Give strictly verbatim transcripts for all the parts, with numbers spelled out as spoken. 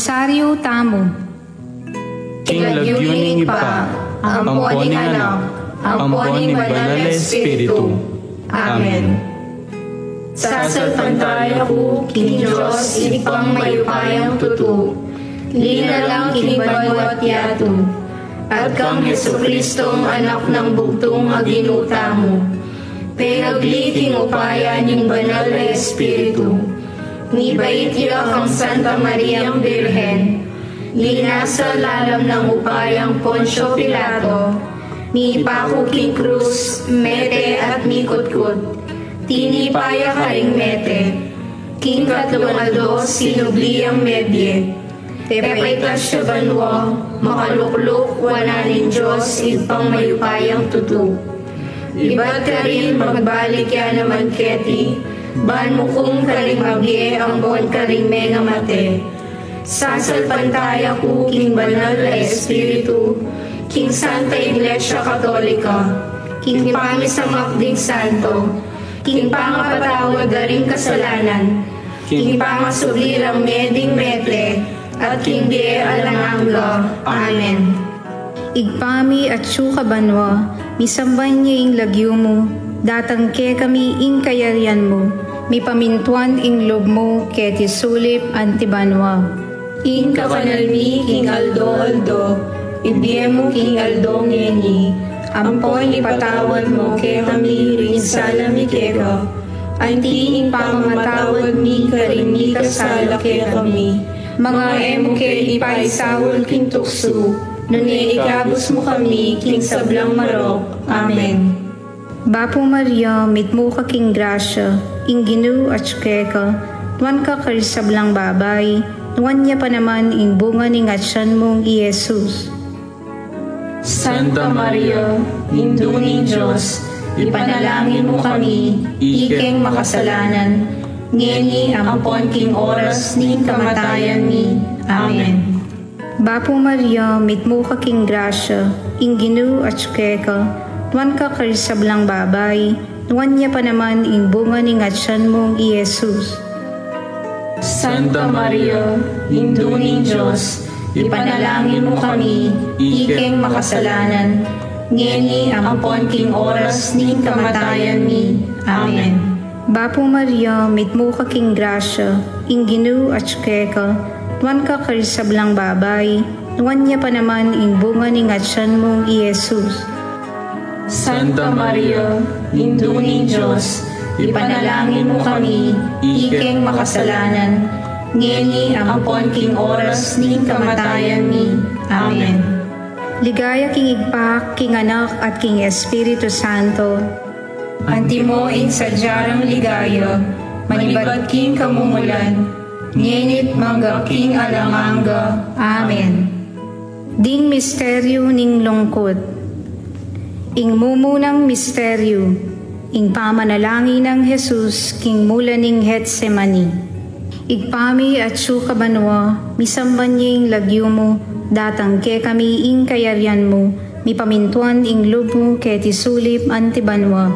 Tariu tamu. King lagyu ning Ibpa, ampo ning Anak, ampo ning Banal a Espiritu. Amen. Sasalpantaya ku king Dios Ibpang mayupayang tutu, linalang king banua't yatu, at kang Jesucristong Anak nang bugtung a Ginu tamu, pengagli king upaya ning Banal a Espiritu, mibait ya kang Santa Mariang Birhen, linasa lalam nang upayang Poncio Pilato, mipaku king krus, mete at mikutkut, tinipa ya karing mete, king katlung aldo sinubli yang mebie, pepaitas ya banua, makalukluk wanan ning Dios Ibpang mayupayang tutu. Ibat karin magbalik ya naman keti, ban mukum karing mabie ampon karing mengamate. Sasalpantaya ku king Banal a Espiritu, king Santa Iglesia Katolika, king pamisamak ding santo, king pangapatawad da ring kasalanan, king pangasubli rang mie ding mete, at king bie alang angga. Amen. Ibpa mi, atsu ka banua, misamban ya ing lagyu mu, datang kekami ing kayarian mu, mipamintuan ing lub mu keti sulip anti banua. Ing kakanal mi king aldo-aldo, ibie mu king aldo ngeni, ampon ipatawad mu kekami ring sala mi keka, anti ing pamamatawad mi karing mikasala kekami. Manga e mu ke ipaisaul king tuksu, nune ikabus mu kami king sablang marok. Amen. Bapu Maria, mitmu ka king grasya, ing Ginu atsu keka, nuan ka karing sablang babai, nuan ya pa naman ing bunga ning atyan mung i Jesus. Santa Maria, Indu ning Dios, ipanalangin mu kami, ikeng makasalanan, ngeni ampon king oras ning kamatayan mi. Amen. Bapu Maria, mitmu ka king grasya, ing Ginu atsu keka, nuan ka karing sablang babai, nuan ya pa naman ing bunga ning atyan mung i Jesus. Santa Maria, Indu ning Dios, ipanalangin mu kami, ikeng makasalanan, ngeni ampon king oras ning kamatayan mi. Amen. Bapu Maria, mitmu ka king grasya, ing Ginu atsu keka, nuan ka karing sablang babai, nuan ya pa naman ing bunga ning atyan mung i Jesus. Santa Maria, Indu ning Dios, ipanalangin mu kami, ikeng makasalanan, ngeni ampon king oras ning kamatayan mi. Amen. Ligaya king Ibpa, king Anak, at king Espiritu Santo. Antimo ing sadya rang ligaya, manibat king kamumulan, ngeni't mangga king alang angga. Amen. Ding misteryu ning lungkut. Ing mumunang misteryu, ing pamanalangin nang Jesus king mula ning Getsemani. Ibpa mi atsu ka banua, misamban ya ing lagyu mu, datang kekami ing kayarian mu, mipamintuan ing lub mu keti sulip anti banua.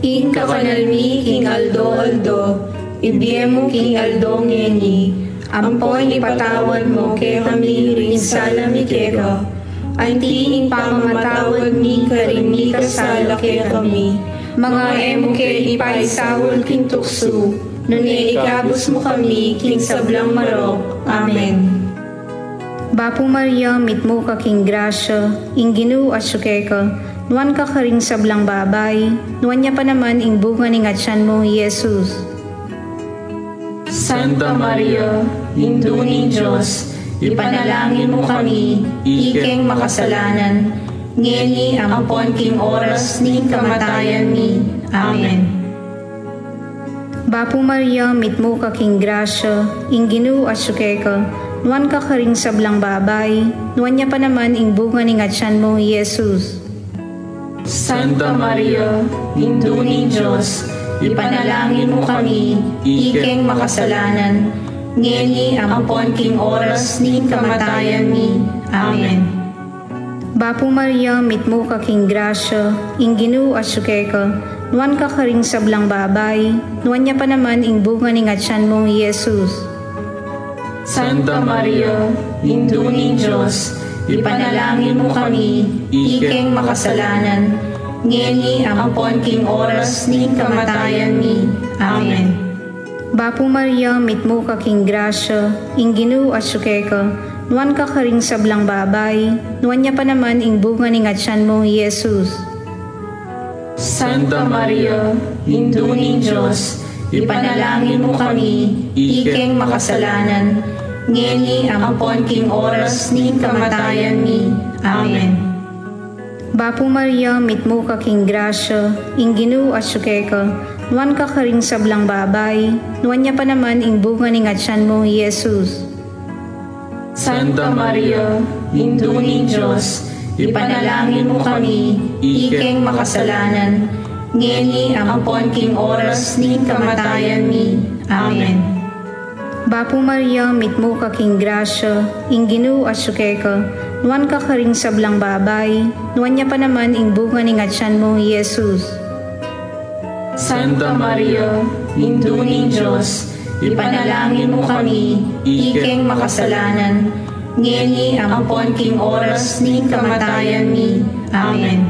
Ing kakanal mi king aldo-aldo, ibie mu king aldo ngeni, ampon ipatawad mu kekami ring sala mi keka, anti ing pamamatawad mi karing mikasala kekami. Manga e mu ke ipaisaul king tuksu, nune ikabus mu kami king sablang marok. Amen. Bapu Maria, mitmu ka king grasya, ing Ginu atsu keka, nuan ka karing sablang babai, nuan ya pa naman ing bunga ning atyan mu, i Jesus. Santa Maria, Indu ning Dios, ipanalangin mu kami, ikeng makasalanan, ngeni ampon king oras ning kamatayan mi. Amen. Bapu Maria, mitmu ka king grasya, ing Ginu atsu keka, nuan ka karing sablang babai, nuan ya pa naman ing bunga ning atyan mu, i Jesus. Santa Maria, Indu ning Dios, ipanalangin mu kami, ikeng makasalanan, ngeni ampon king oras ning kamatayan mi. Amen. Bapu Maria, mitmu ka king grasya, ing Ginu atsu keka, nuan ka karing sablang babai, nuan ya pa naman ing bunga ning atyan mu, i Jesus. Santa Maria, Indu ning Dios, ipanalangin mu kami, ikeng makasalanan, ngeni ampon king oras ning kamatayan mi. Amen. Bapu Maria, mitmu ka king grasya, ing Ginu atyu keka, nuan ka karing sablang babai, nuan ya pa naman ing bunga ning atyan mu, i Jesus. Santa Maria, Indu ning Dios, ipanalangin mu kami, ikeng makasalanan, ngeni ampon king oras ning kamatayan mi. Amen. Bapu Maria, mitmu ka king grasya, ing Ginu atyu keka, nuan ka karing sablang babai, nuan ya pa naman ing bunga ning atyan mu, i Jesus. Santa Maria, Indu ning Dios, ipanalangin mu kami, ikeng makasalanan, ngeni ampon king oras ning kamatayan mi. Amen. Bapu Maria, mitmu ka king grasya, ing Ginu atyu keka, nuan ka karing sablang babai, nuan ya pa naman ing bunga ning atyan mu, i Jesus. Santa Maria, Indu ning Dios, ipanalangin mu kami, ikeng makasalanan, ngeni ampon king oras ning kamatayan mi. Amen.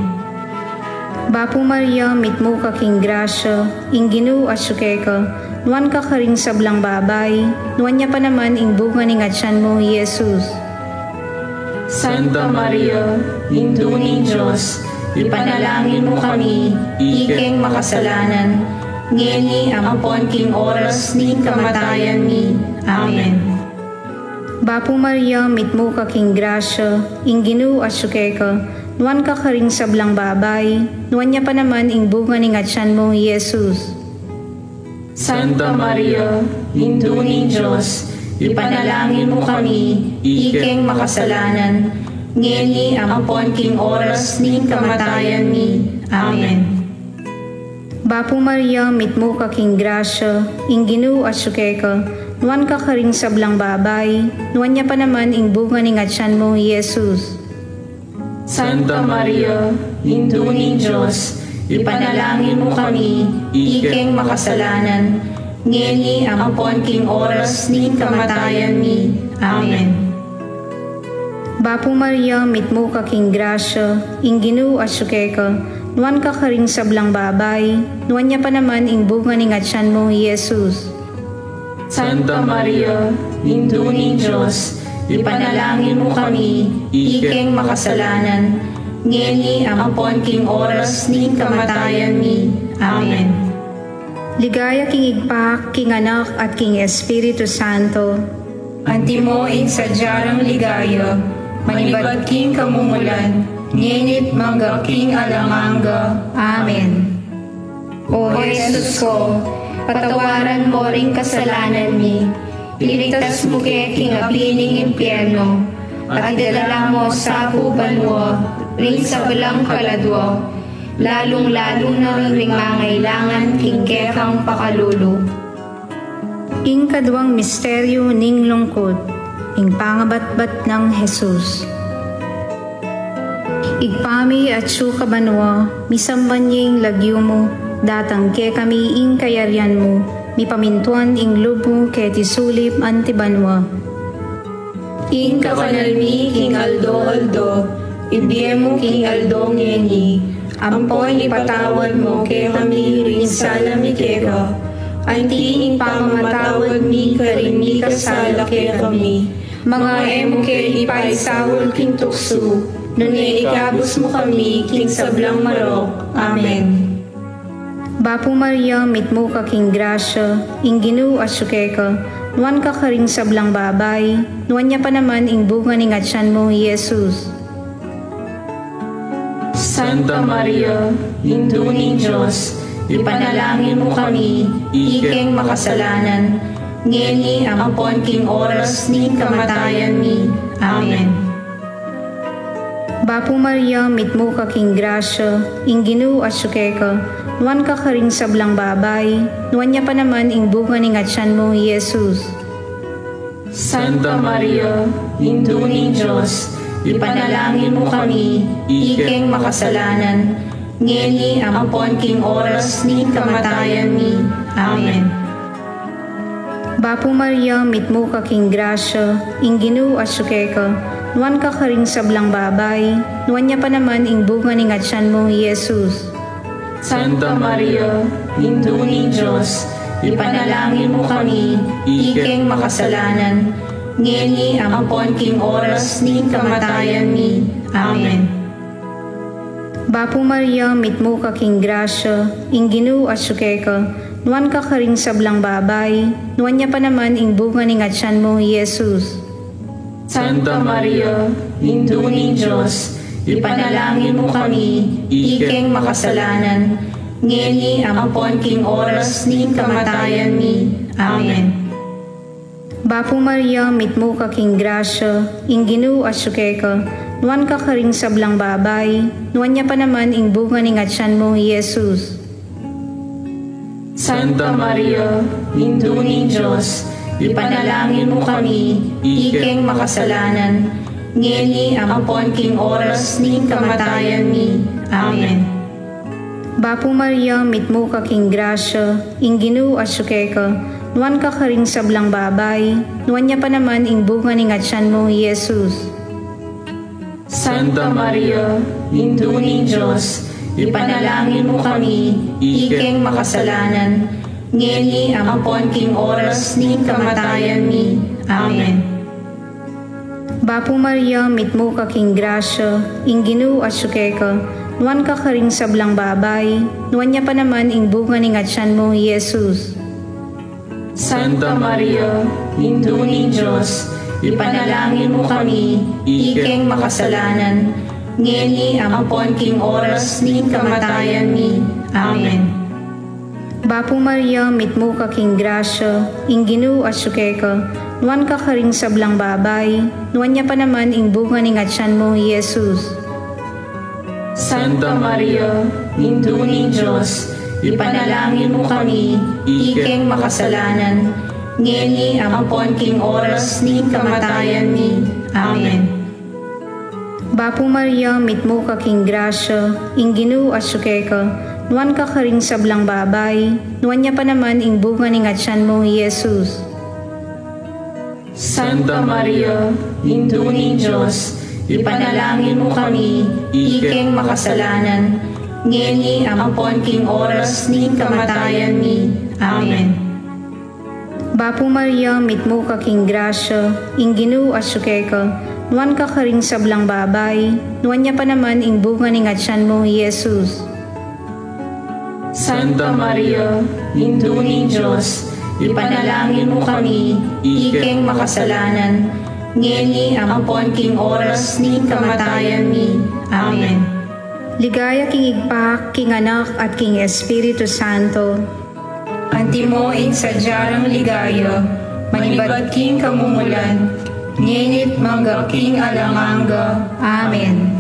Bapu Maria, mitmu ka king grasya, ing Ginu atyu keka, nuan ka karing sablang babai, nuan ya pa naman ing bunga ning atyan mu, i Jesus. Santa Maria, Indu ning Dios, ipanalangin mu kami, ikeng makasalanan, ngeni ampon king oras ning kamatayan mi. Amen. Bapu Maria, mitmu ka king grasya, ing Ginu atyu keka, nuan ka karing sablang babai, nuan ya pa naman ing bunga ning atyan mu, i Jesus. Santa Maria, Indu ning Dios, ipanalangin mu kami, ikeng makasalanan, ngeni ampon king oras ning kamatayan mi. Amen. Bapu Maria, mitmu ka king grasya, ing Ginu atyu keka, nuan ka karing sablang babai, nuan ya pa naman ing bunga ning atyan mu, i Jesus. Santa Maria, Indu ning Dios, ipanalangin mu kami, ikeng makasalanan, ngeni ampon king oras ning kamatayan mi. Amen. Bapu Maria, mitmu ka king grasya, ing Ginu atyu keka, nuan ka karing sablang babai, nuan ya pa naman ing bunga ning atyan mu, i Jesus. Santa Maria, Indu ning Dios, ipanalangin mu kami, ikeng makasalanan, ngeni ampon king oras ning kamatayan mi. Amen. Ligaya king Ibpa, king Anak, at king Espiritu Santo. Antimo ing sadya rang ligaya, manibat king kamumulan, ngeni't mangga king alang angga. Amen. O Jesus ko, patawaran mo ring kasalanan mi, iligtas mu ke king api ning impyerno, at idala mo sa pu banua ring sablang kaladua, lalung-lalu na ring mangailangan king kekang pakalulu. Ing kaduang misteryu ning lungkut, ing pangabatbat nang Jesus. Ibpa mi atsu ka banua, misamban ya ing lagyu mu, datang kekami ing kayarian mu, mipamintuan ing lub mu keti sulip anti banua. Ing kakanal mi king aldo-aldo, ibie mu king aldo ngeni, ampon ipatawad mu kekami ring sala mi keka, anti ing pamamatawad mi karing mikasala kekami. Manga e mu ke ipaisaul king tuksu, nune ikabus mu kami king sablang marok. Amen. Bapu Maria, mitmu ka king grasya, ing Ginu atsu keka, nuan ka karing sablang babai, nuan ya pa naman ing bunga ning atyan mu, i Jesus. Santa Maria, Indu ning Dios, ipanalangin mu kami, ikeng makasalanan, ngeni ampon king oras ning kamatayan mi. Amen. Bapu Maria, mitmu ka king grasya, ing Ginu atsu keka, nuan ka karing sablang babai, nuan ya pa naman ing bunga ning atyan mu, i Jesus. Santa Maria, Indu ning Dios, ipanalangin mu kami, ikeng makasalanan, ngeni ampon king oras ning kamatayan mi. Amen. Bapu Maria, mitmu ka king grasya, ing Ginu atsu keka, nuan ka karing sablang babai, nuan ya pa naman ing bunga ning atyan mu, i Jesus. Santa Maria, Indu ning Dios, ipanalangin mu kami, ikeng makasalanan, ngeni ampon king oras ning kamatayan mi. Amen. Bapu Maria, mitmu ka king grasya, ing Ginu atsu keka, nuan ka karing sablang babai, nuan ya pa naman ing bunga ning atyan mu, i Jesus. Santa Maria, Indu ning Dios, ipanalangin mu kami, ikeng makasalanan, ngeni ampon king oras ning kamatayan mi. Amen. Bapu Maria, mitmu ka king grasya, ing Ginu atsu keka, nuan ka karing sablang babai, nuan ya pa naman ing bunga ning atyan mu, i Jesus. Santa Maria, Indu ning Dios, ipanalangin mu kami, ikeng makasalanan, ngeni ampon king oras ning kamatayan mi. Amen. Bapu Maria, mitmu ka king grasya, ing Ginu atsu keka, nuan ka karing sablang babai, nuan ya pa naman ing bunga ning atyan mu, i Jesus. Santa Maria, Indu ning Dios, ipanalangin mu kami, ikeng makasalanan, ngeni ampon king oras ning kamatayan mi. Amen. Bapu Maria, mitmu ka king grasya, ing Ginu atsu keka, nuan ka karing sablang babai, nuan ya pa naman ing bunga ning atyan mu, i Jesus. Santa Maria, Indu ning Dios, ipanalangin mu kami, ikeng makasalanan, ngeni ampon king oras ning kamatayan mi. Amen. Bapu Maria, mitmu ka king grasya, ing Ginu atsu keka, nuan ka karing sablang babai, nuan ya pa naman ing bunga ning atyan mu, i Jesus. Santa Maria, Indu ning Dios, ipanalangin mu kami, ikeng makasalanan, ngeni ampon king oras ning kamatayan mi. Amen. Bapu Maria, mitmu ka king grasya, ing Ginu atsu keka, nuan ka karing sablang babai, nuan ya pa naman ing bunga ning atyan mu, i Jesus. Santa Maria, Indu ning Dios, ipanalangin mu kami, ikeng makasalanan, ngeni ampon king oras ning kamatayan mi. Amen. Bapu Maria, mitmu ka king grasya, ing Ginu atsu keka, nuan ka karing sablang babai, nuan ya pa naman ing bunga ning atyan mu, i Jesus. Santa Maria, Indu ning Dios, ipanalangin mu kami, ikeng makasalanan, ngeni ampon king oras ning kamatayan mi. Amen. Ligaya king Ibpa, king Anak, at king Espiritu Santo. Antimo ing sadya rang ligaya, manibat king kamumulan, ngeni't mangga king alang angga. Amen.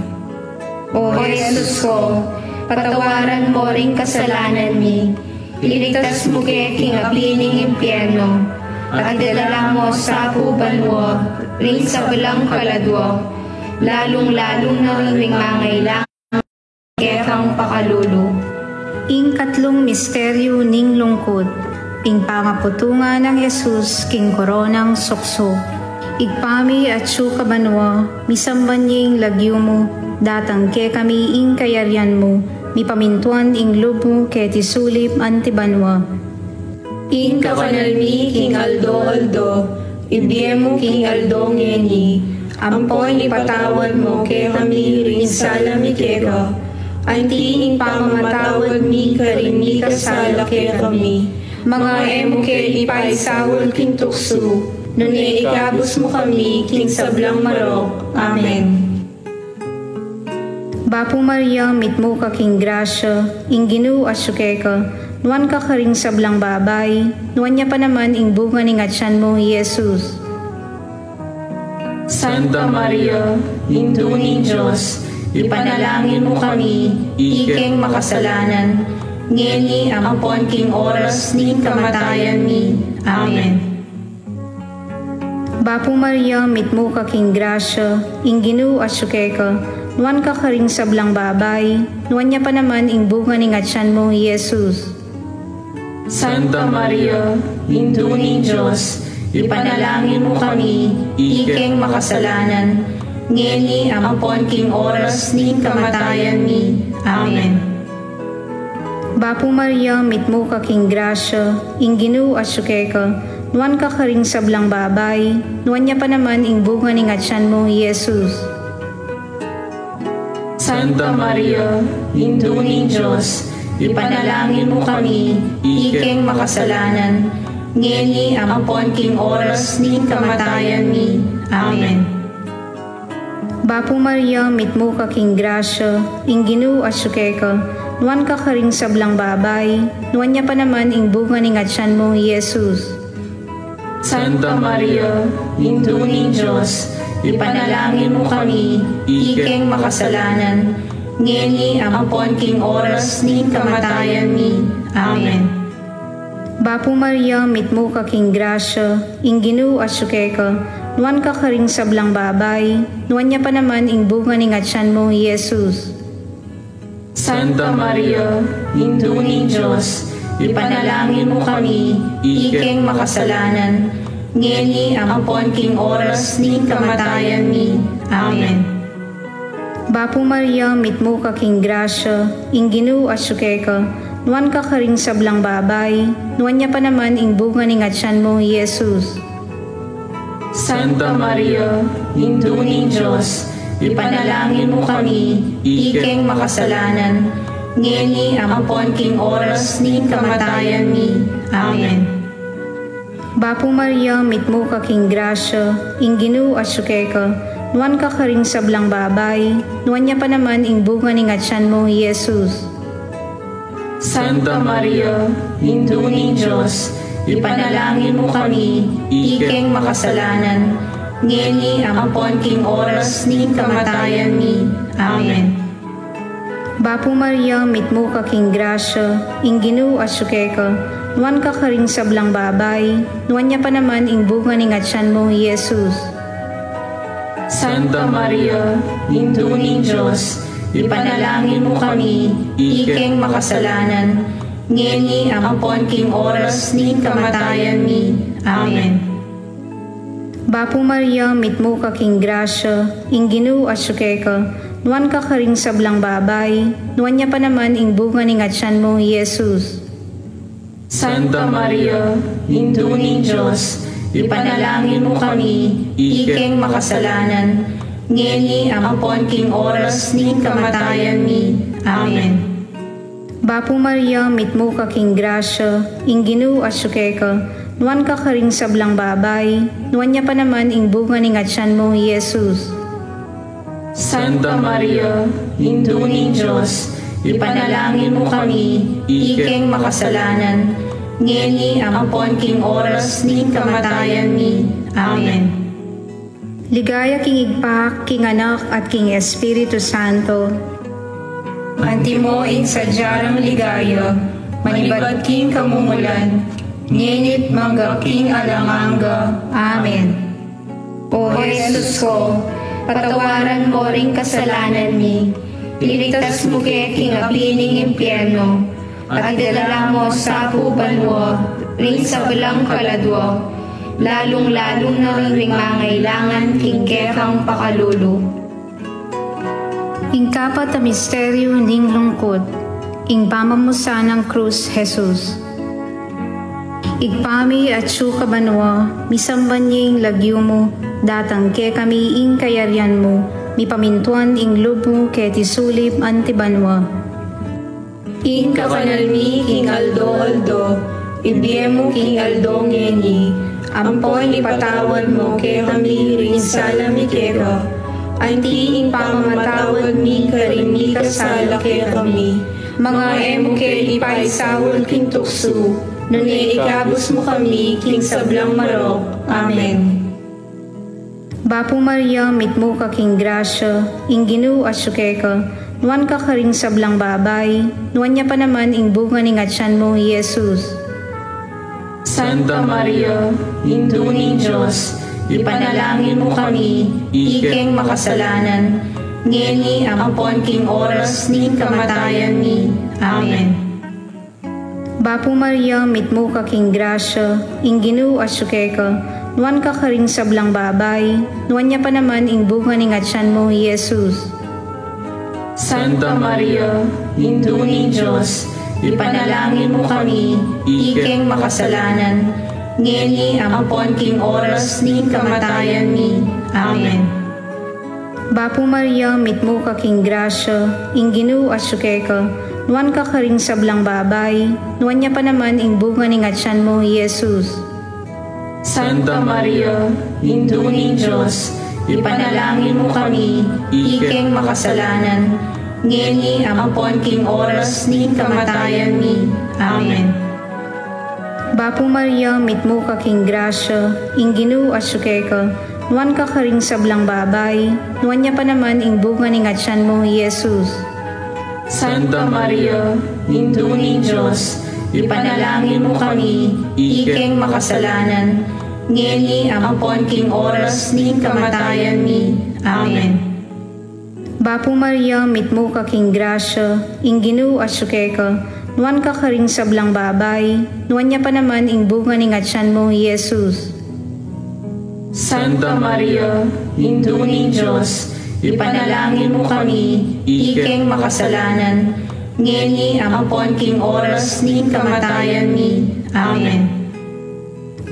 O Jesus ko, patawaran mo ring kasalanan mi, iligtas mu ke king api ning impyerno, at idala mu sa pu banua ring sablang kaladua, lalung-lalu na ring mangailangan kekang pakalulu. Ing katlung misteryu ning lungkut, ing pangaputungan nang Jesus king koronang suksuk. Ibpa mi atsu ka banua, misamban ya ing lagyu mu, datang kekami ing kayarian mu, mipamintuan ing lub mu keti sulip anti banua. Ing kakanal mi king aldo-aldo, ibie mu king aldo ngeni, ampon ipatawad mu kekami ring sala mi keka, anti ing pamamatawad mi karing mikasala kekami. Manga e mu ke ipaisaul king tuksu, nune ikabus mu kami king sablang marok. Amen. Bapu Maria, mitmu ka king grasya, ing Ginu atsu keka, nuan ka karing sablang babai, nuan ya pa naman ing bunga ning atyan mu, i Jesus. Santa Maria, Indu ning Dios, ipanalangin mu kami, ikeng makasalanan, ngeni ampon king oras ning kamatayan mi. Amen. Bapu Maria, mitmu ka king grasya, ing Ginu atsu keka, nuan ka karing sablang babai, nuan ya pa naman ing bunga ning atyan mu, i Jesus. Santa Maria, Indu ning Dios, ipanalangin mu kami, ikeng makasalanan, ngeni ampon king oras ning kamatayan mi. Amen. Bapu Maria, mitmu ka king grasya, ing Ginu atyu keka, nuan ka karing sablang babai, nuan ya pa naman ing bunga ning atyan mu, i Jesus. Santa Maria, Indu ning Dios, ipanalangin mu kami, ikeng makasalanan, ngeni ampon king oras ning kamatayan mi. Amen. Bapu Maria, mitmu ka king grasya, ing Ginu atyu keka, nuan ka karing sablang babai, nuan ya pa naman ing bunga ning atyan mu, i Jesus. Santa Maria, Indu ning Dios, ipanalangin mu kami, ikeng makasalanan, ngeni ampon king oras ning kamatayan mi. Amen. Bapu Maria, mitmu ka king grasya, ing Ginu atyu keka, nuan ka karing sablang babai, nuan ya pa naman ing bunga ning atyan mu, i Jesus. Santa Maria, Indu ning Dios, ipanalangin mu kami, ikeng makasalanan, ngeni ampon king oras ning kamatayan mi. Amen. Bapu Maria, mitmu ka king grasya, ing Ginu atyu keka, nuan ka karing sablang babai, nuan ya pa naman ing bunga ning atyan mu, i Jesus. Santa Maria, Indu ning Dios, ipanalangin mu kami, ikeng makasalanan, ngeni ampon king oras ning kamatayan mi. Amen. Bapu Maria, mitmu ka king grasya, ing Ginu atyu keka, nuan ka karing sablang babai, nuan ya pa naman ing bunga ning atyan mu, i Jesus. Santa Maria, Indu ning Dios, ipanalangin mu kami, ikeng makasalanan, ngeni ampon king oras ning kamatayan mi. Amen. Bapu Maria, mitmu ka king grasya, ing Ginu atyu keka, nuan ka karing sablang babai, nuan ya pa naman ing bunga ning atyan mu, i Jesus. Santa Maria, Indu ning Dios, ipanalangin mu kami, ikeng makasalanan, ngeni ampon king oras ning kamatayan mi. Amen. Bapu Maria, mitmu ka king grasya, ing Ginu atyu keka, nuan ka karing sablang babai, nuan ya pa naman ing bunga ning atyan mu, i Jesus. Santa Maria, Indu ning Dios, ipanalangin mu kami, ikeng makasalanan, ngeni ampon king oras ning kamatayan mi. Amen. Bapu Maria, mitmu ka king grasya, ing Ginu atyu keka, nuan ka karing sablang babai, nuan ya pa naman ing bunga ning atyan mu, i Jesus. Santa Maria, Indu ning Dios, ipanalangin mu kami, ikeng makasalanan, ngeni ampon king oras ning kamatayan mi. Amen. Ligaya king Ibpa, king Anak, at king Espiritu Santo. Antimo ing sadya rang ligaya, manibat king kamumulan, ngeni't mangga king alang angga. Amen. O Jesus ko, patawaran mo ring kasalanan mi, iligtas mu ke king api ning impyerno, at idala mo sa pu banua ring sablang kaladua, lalung-lalu na ring mangailangan king kekang pakalulu. Ing kapat a misteryu ning lungkut, ing pamamusan nang krus Jesus. Ibpa mi atsu ka banua, misamban ya ing lagyu mu, datang kekami ing kayarian mu, mipamintuan ing lub mu keti sulip anti banua. Ing kakanal mi king aldo-aldo, ibie mu king aldo ngeni, ampon ipatawad mu kekami ring sala mi keka, anti ing pamamatawad mi karing mikasala kekami. Manga e mu ke ipaisaul king tuksu, nune ikabus mu kami king sablang marok. Amen. Bapu Maria, mitmu ka king grasya, ing Ginu atsu keka, nuan ka karing sablang babai, nuan ya pa naman ing bunga ning atyan mu, i Jesus. Santa Maria, Indu ning Dios, ipanalangin mu kami, ikeng makasalanan, ngeni ampon king oras ning kamatayan mi. Amen. Bapu Maria, mitmu ka king grasya, ing Ginu atyu keka, nuan ka karing sablang babai, nuan ya pa naman ing bunga ning atyan mu, i Jesus. Santa Maria, Indu ning Dios, ipanalangin mu kami, ikeng makasalanan, ngeni ampon king oras ning kamatayan mi. Amen. Bapu Maria, mitmu ka king grasya, ing Ginu atyu keka, nuan ka karing sablang babai, nuan ya pa naman ing bunga ning atyan mu, i Jesus. Santa Maria, Indu ning Dios, ipanalangin mu kami, ikeng makasalanan, ngeni ampon king oras ning kamatayan mi. Amen. Bapu Maria, mitmu ka king grasya, ing Ginu atyu keka, nuan ka karing sablang babai, nuan ya pa naman ing bunga ning atyan mu, i Jesus. Santa Maria, Indu ning Dios, ipanalangin mu kami, ikeng makasalanan, ngeni ampon king oras ning kamatayan mi. Amen. Bapu Maria, mitmu ka king grasya, ing Ginu atyu keka, nuan ka karing sablang babai, nuan ya pa naman ing bunga ning atyan mu, i Jesus. Santa Maria, Indu ning Dios, ipanalangin mu kami, ikeng makasalanan, ngeni ampon king oras ning kamatayan mi. Amen.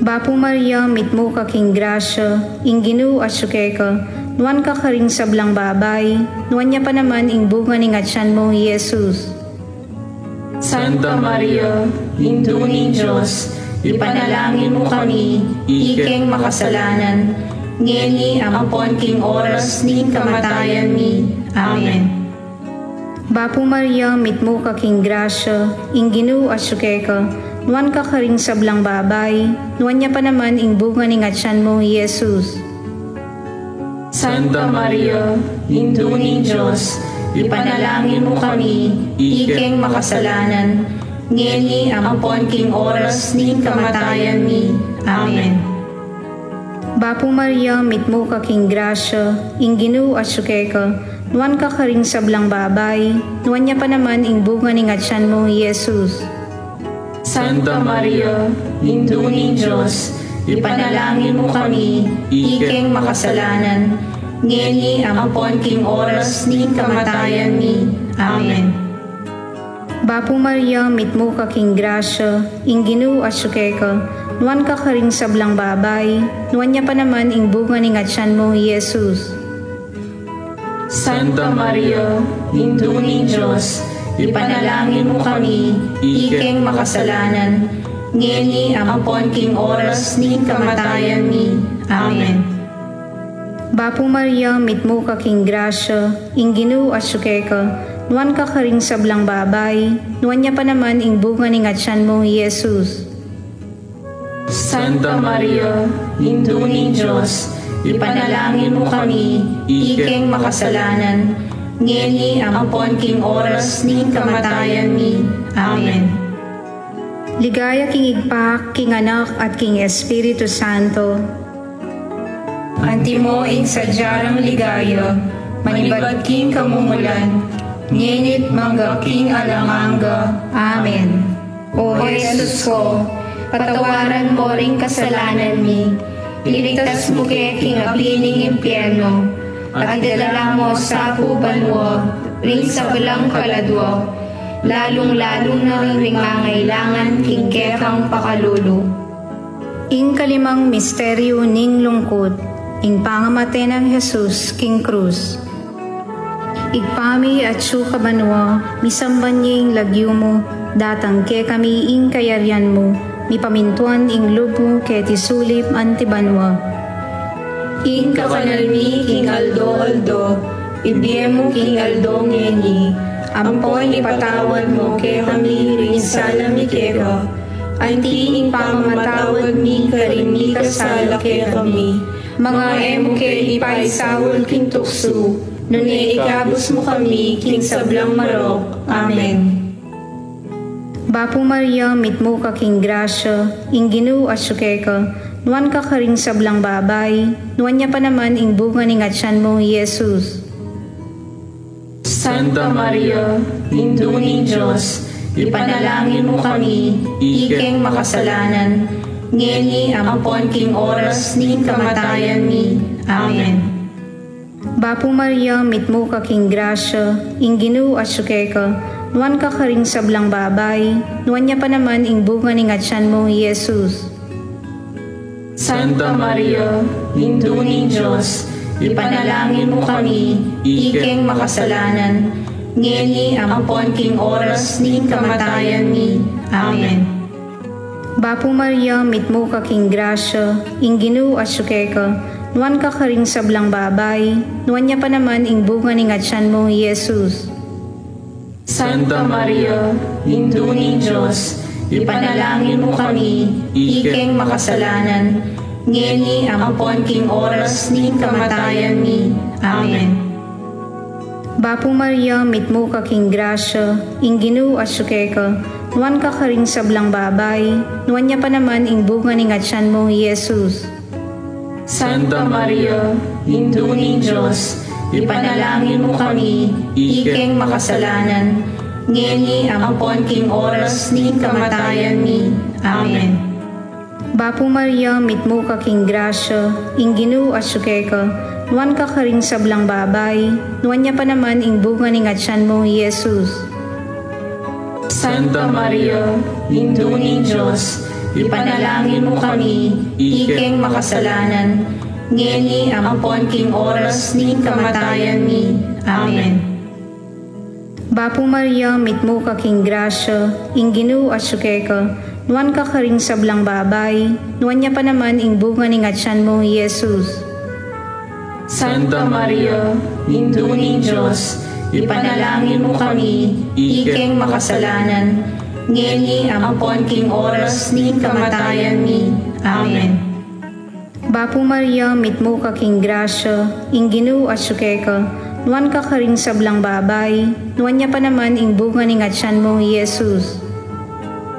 Bapu Maria, mitmu ka king grasya, ing Ginu atyu keka, nuan ka karing sablang babai, nuan ya pa naman ing bunga ning atyan mu, i Jesus. Santa Maria, Indu ning Dios, ipanalangin mu kami, ikeng makasalanan, ngeni ampon king oras ning kamatayan mi. Amen. Bapu Maria, mitmu ka king grasya, ing Ginu atyu keka, nuan ka karing sablang babai, nuan ya pa naman ing bunga ning atyan mu, i Jesus. Santa Maria, Indu ning Dios, ipanalangin mu kami, ikeng makasalanan, ngeni ampon king oras ning kamatayan mi. Amen. Bapu Maria, mitmu ka king grasya, ing Ginu atyu keka, nuan ka karing sablang babai, nuan ya pa naman ing bunga ning atyan mu, i Jesus. Santa Maria, Indu ning Dios, ipanalangin mu kami, ikeng makasalanan, ngeni ampon king oras ning kamatayan mi. Amen. Bapu Maria, mitmu ka king grasya, ing Ginu atyu keka, nuan ka karing sablang babai, nuan ya pa naman ing bunga ning atyan mu, i Jesus. Santa Maria, Indu ning Dios, ipanalangin mu kami, ikeng makasalanan, ngeni ampon king oras ning kamatayan mi. Amen. Bapu Maria, mitmu ka king grasya, ing Ginu atyu keka, nuan ka karing sablang babai, nuan ya pa naman ing bunga ning atyan mu, i Jesus. Santa Maria, Indu ning Dios, ipanalangin mu kami, ikeng makasalanan, ngeni ampon king oras ning kamatayan mi. Amen. Ligaya king Ibpa, king Anak, at king Espiritu Santo. Antimo ing sadya rang ligaya, manibat king kamumulan, ngeni't mangga king alang angga. Amen. O Jesus ko, patawaran mo ring kasalanan mi, iligtas mu ke king api ning impyerno, at idala mu sa pu banua ring sablang kaladua, lalung-lalu na ring mangailangan king kekang pakalulu. Ing kalimang misteryu ning lungkut, ing pangamate nang Jesus king krus. Ibpa mi atsu ka banua, misamban ya ing lagyu mu, datang kekami ing kayarian mu, mipamintuan ing lub mu keti sulip anti banua. Ing kakanal mi king aldo-aldo, ibie mu king aldo ngeni, ampon ipatawad mu kekami ring sala mi keka, anti ing pamamatawad mi karing mikasala kekami. Manga e mu ke ipaisaul king tuksu, nune ikabus mu kami king sablang marok. Amen. Bapu Maria, mitmu ka king grasya, ing Ginu atsu keka, nuan ka karing sablang babai, nuan ya pa naman ing bunga ning atyan mu, i Jesus. Santa Maria, Indu ning Dios, ipanalangin mu kami, ikeng makasalanan, ngeni ampon king oras ning kamatayan mi. Amen. Bapu Maria, mitmu ka king grasya, ing Ginu atsu keka, nuan ka karing sablang babai, nuan ya pa naman ing bunga ning atyan mu, i Jesus. Santa Maria, Indu ning Dios, ipanalangin mu kami, ikeng makasalanan, ngeni ampon king oras ning kamatayan mi. Amen. Bapu Maria, mitmu ka king grasya, ing Ginu atsu keka, nuan ka karing sablang babai, nuan ya pa naman ing bunga ning atyan mu, i Jesus. Santa Maria, Indu ning Dios, ipanalangin mu kami, ikeng makasalanan, ngeni ampon king oras ning kamatayan mi. Amen. Bapu Maria, mitmu ka king grasya, ing Ginu atsu keka, nuan ka karing sablang babai, nuan ya pa naman ing bunga ning atyan mu, i Jesus. Santa Maria, Indu ning Dios, ipanalangin mu kami, ikeng makasalanan, ngeni ampon king oras ning kamatayan mi. Amen. Bapu Maria, mitmu ka king grasya, ing Ginu atsu keka, nuan ka karing sablang babai, nuan ya pa naman ing bunga ning atyan mu, i Jesus. Santa Maria, Indu ning Dios, ipanalangin mu kami, ikeng makasalanan, ngeni ampon king oras ning kamatayan mi. Amen. Bapu Maria, mitmu ka king grasya, ing Ginu atsu keka, nuan ka karing sablang babai, nuan ya pa naman ing bunga ning atyan mu, i Jesus. Santa Maria, Indu ning Dios, ipanalangin mu kami, ikeng makasalanan, ngeni ampon king oras ning kamatayan mi. Amen. Bapu Maria, mitmu ka king grasya, ing Ginu atsu keka, nuan ka karing sablang babai, nuan ya pa naman ing bunga ning atyan mu, i Jesus.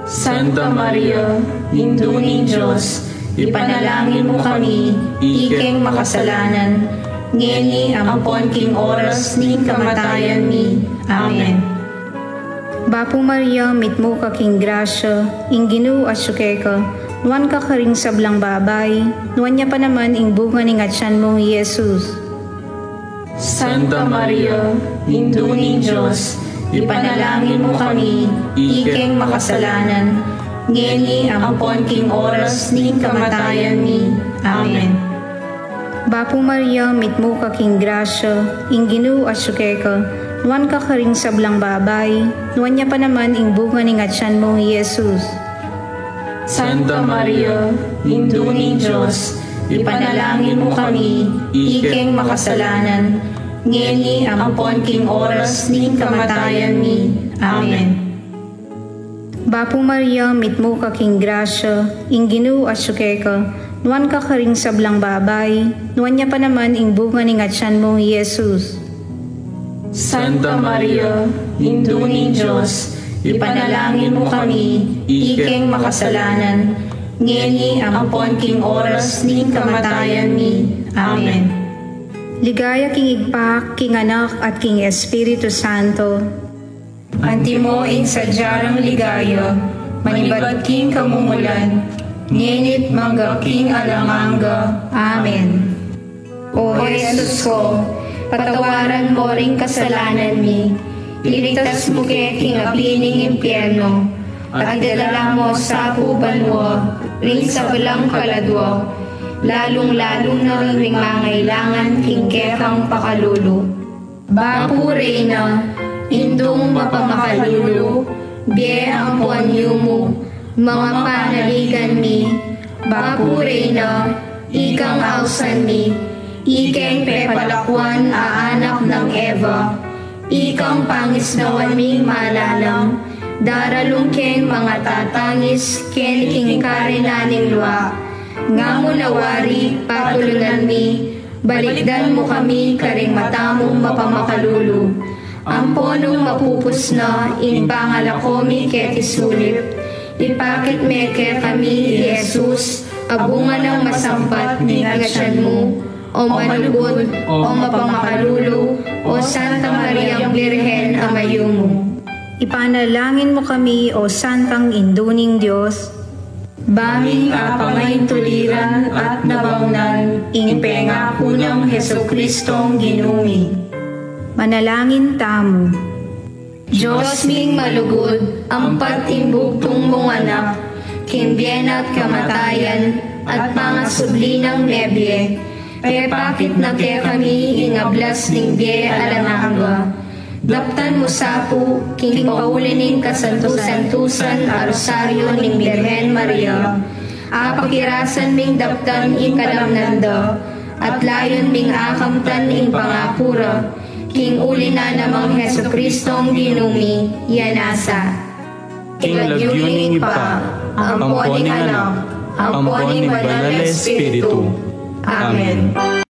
Santa Maria, Indu ning Dios, ipanalangin mu kami, ikeng makasalanan, ngeni ampon king oras ning kamatayan mi. Amen. Bapu Maria, mitmu ka king grasya, ing Ginu atsu keka, nuan ka karing sablang babai, nuan ya pa naman ing bunga ning atyan mu, i Jesus. Santa Maria, Indu ning Dios, ipanalangin mu kami, ikeng makasalanan, ngeni ampon king oras ning kamatayan mi. Amen. Bapu Maria, mitmu ka king grasya, ing Ginu atsu keka, nuan ka karing sablang babai, nuan ya pa naman ing bunga ning atyan mu, i Jesus. Santa Maria, Indu ning Dios, ipanalangin mu kami, ikeng makasalanan, ngeni ampon king oras ning kamatayan mi. Amen. Bapu Maria, mitmu ka king grasya, ing Ginu atsu keka, nuan ka karing sablang babai, nuan ya pa naman ing bunga ning atyan mu, i Jesus. Santa Maria, Indu ning Dios, ipanalangin mu kami, ikeng makasalanan, ngeni ampon king oras ning kamatayan mi. Amen. Ligaya king Ibpa, king Anak, at king Espiritu Santo. Antimo ing sadya rang ligaya, manibat king kamumulan, ngeni't mangga king alang angga. Amen. O Jesus ko, patawaran mo ring kasalanan mi, iligtas mu ke king api ning impyerno, at idala mo sa pu banua ring sablang kaladua, lalung-lalu na ring mangailangan king kekang pakalulu. Bapu Reyna, Indung mapamakalulu, bie ampon yumu, manga panaligan mi. Bapu Reyna, ikang ausan mi, ikeng pepalakuan a anak nang Eva, ikang pangisnawan ming malalam, daralung keng manga tatangis keni king karinan ning lua. Nga mu na wari, patulunan mi, balikdan mu kami karing mata mung mapamakalulu. Ampo nung mapupus na ing pangalako mi keti sulip, ipakit me kekami i Jesus, a bunga nang masampat ning atyan mu, o malugud, o mapamakalulu, o Santa Mariang Birhen a mayumu. Ipanalangin mu kami, O Santang Indu ning Dios. Bang mi apangaintuliran at nabaunan ing pengaku nang Jesucristong Ginu mi. Manalangin tamu. Dios ming malugud, ampat ing bugtung mung Anak, king bie na at kamatayan, at pangasubli nang mebie, pepakit na kekami ing ablas ning bie alang angga. Daptan mu sa pu, king pauli ning kasantu-santusan a Rosario ning Birhen Maria, apakirasan ming daptan ing kalamnan da, at layun ming akamtan ing pangaku ra, king uli na namang Jesucristong Ginu mi, ya nasa. King lagyu ning Ibpa, ampo ning Anak, ampo ning Banal a Espiritu. Amen.